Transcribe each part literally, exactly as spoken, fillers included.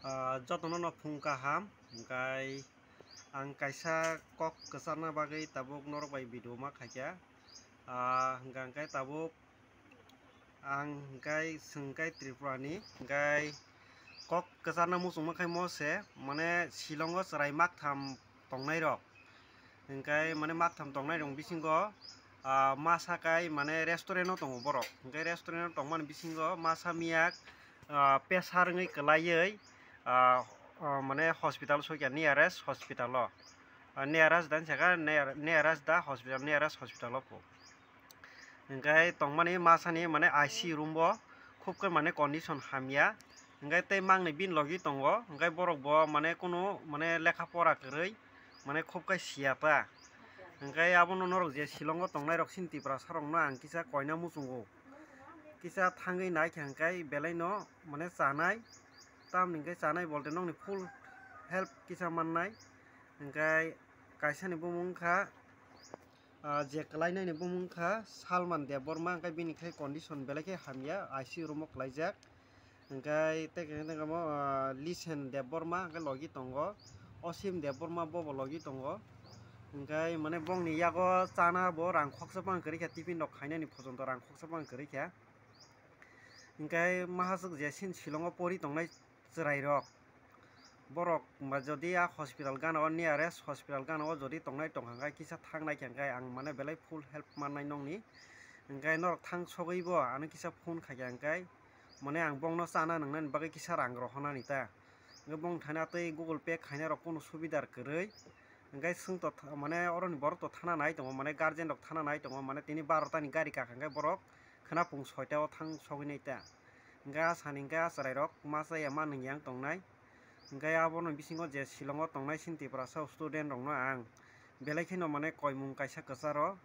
Ah, jotono no phung kaham, hwnkhe ang kaisa kok kwcharna bagwi tabuk norok bai video ma khaikha. Ah, hwnkha hwnkhe tabuk ang hwnkhe chwng khe Tripura ni, hwnkhe kok kwcharna muchungma khai mo se, mane Shillong o chwrai maktham tongnai rok. Hwnkhe mane maktham tongnai rok bisingo, ah, masa kai mane restaurant o tongo borok. Hwnkhe restaurant o tongmani bisingo masa miyak, ah, pressure wngwi kwlaiwi, ah, ah, mane hospital soikha, nearest hospital o. Ah, nearest da wngkha, near-, nearest da hospital, nearest hospital o po. Hwnkhe tongmani masani mane I C U room bo khub khe mane condition hamya. Hwnkhe tei mangni bini logi tongo, hwnkhe borok bo mane kunu mane lekha pora kwrwi mane khub khe siya ta. Hwnkhe abono norok je Shillong o tongnai rok chini Tiprasa rok no ang kisa koina muchungo. Kisa thangwi naikha hwnkhe belai no mane chanai, tamni hwnkhe chanai bolte nokni full help kisa mannai. Hwnkhe kaisani bumung wngkha, ah, je kwlainaini bumung wngkha Salman Debbarma, hwnkhe bini khai condition belai khe hamya, I C U room o kwlaijak. Hwnkhe tei khe tongmo, ah, Lisen Debbarma hwnkhe logi tongo, Osim Debbarma bobo logi tongo. Hwnkhe mane bongni yago chana bo rang khoksa phano kwrwi kha, tiffin rok khainani phojonto rang khoksa phano kwrwi kha. Hwnkhe mahaswk je chini Shillong o pori tongnai chwrairok, borok ba jodi a hospital gana o, nearest hospital gana o jodi tongnai tongkha hwnkhe kisa thang naikha hwnkhe ang mane belai full help mannai nokni. Hwnkhe norok thang sogwi bo ano kisa phone khaikha hwnkhe mane ang bongno chana nwngnani bagwi kisa rang rohornani ta. Hwnkhe bong thani tei Google Pay khainai rok kunu subidar kwrwi. Hwnkhe chwng to tha-, mane oroni borok to thana nai tongo, mane guardian rok thana nai tongo, mane tini barota ni gari kakha hwnkhe borok khwnapung soita o thang sogwi nai ta. Hwnkhe a sani hwnkhe a chwrairok ma chaya ma nungya wng tongnai. Hwnkhe abono bisingo je Shillong o tongnai chini Tiprasa student rokno ang belai kheno mane koimung kaisa kwcharo,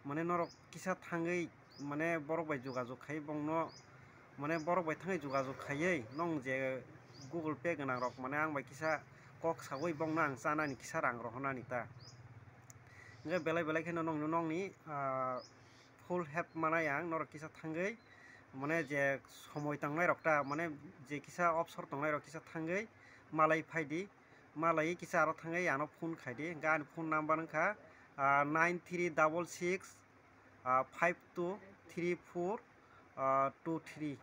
mane norok kisa thangwi mane borok bai jogajog khai bongno, mane borok bai thangwi jogajog khaiwi nong je Google Pay gwnang rok mane ang bai kisa kok sawi bongno ang chanani kisa rang rohornani ta. Hwnkhe belai belai kheno nongno nongni, ah, full help manai ang norok kisa thangwi, mane je somoi tongnai rok ta, mane je kisa obsor tongnai rok kisa thangwi malai phaidi, malai kisa aro thangwi ano phone khaidi. Hwnkhe ani phone number wngkha, ah, nine three double six, ah, five two three four, ah, two three.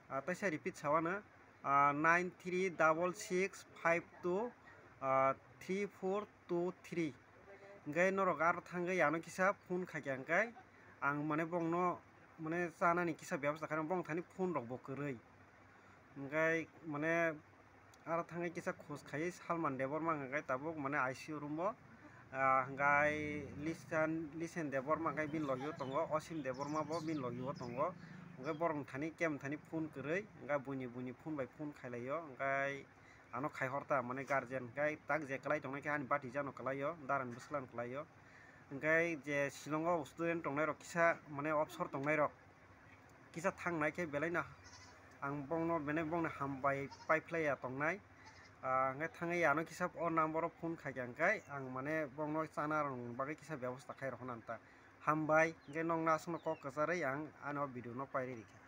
Ah, teisa repeat sawano, ah, nine three double six five two, ah, three four two three. Hwnkhe norok aro thangwi ano kisa phone khaikha hwnkhe ang mane bongno mane chanani kisa bebosta khainai, bong thani phone rok bo kwrwi. Hwnkhe mane aro thangwi kisa khoj khaiwi Salman Debbarma hwnkhe tabuk mane I C U room o, ah, hwnkhe Lisan, Lisen Debbarma hwnkhe bini logi o tongo, Osim Debbarma bo bini logi o tongo. Hwnkhe borok thani kebo thani phone kwrwi, hwnkhe buini buini phone bai phone khailaio, hwnkhe ano khai horta mane guardian hwnkhe tak je kwlai tongnai khe ani bati jano kwlaio, daran bwswlano kwlaio. Hwnkhe je Shillong o student tongnai rok kisa mane obsor tongnai rok kisa thang nai khe belai no ang bongno, bene bongno hambai paiphlaiya tongnai. Ah, hwnkhe thangwi ano kisa o number o phone khaikha hwnkhe ang mane bongno chana rwna bagwi kisa bebosta khai rohornani ta. Hambai, hwnkhe nokno aswkno kok kwcharwi ang ani o video no pairwi rikha.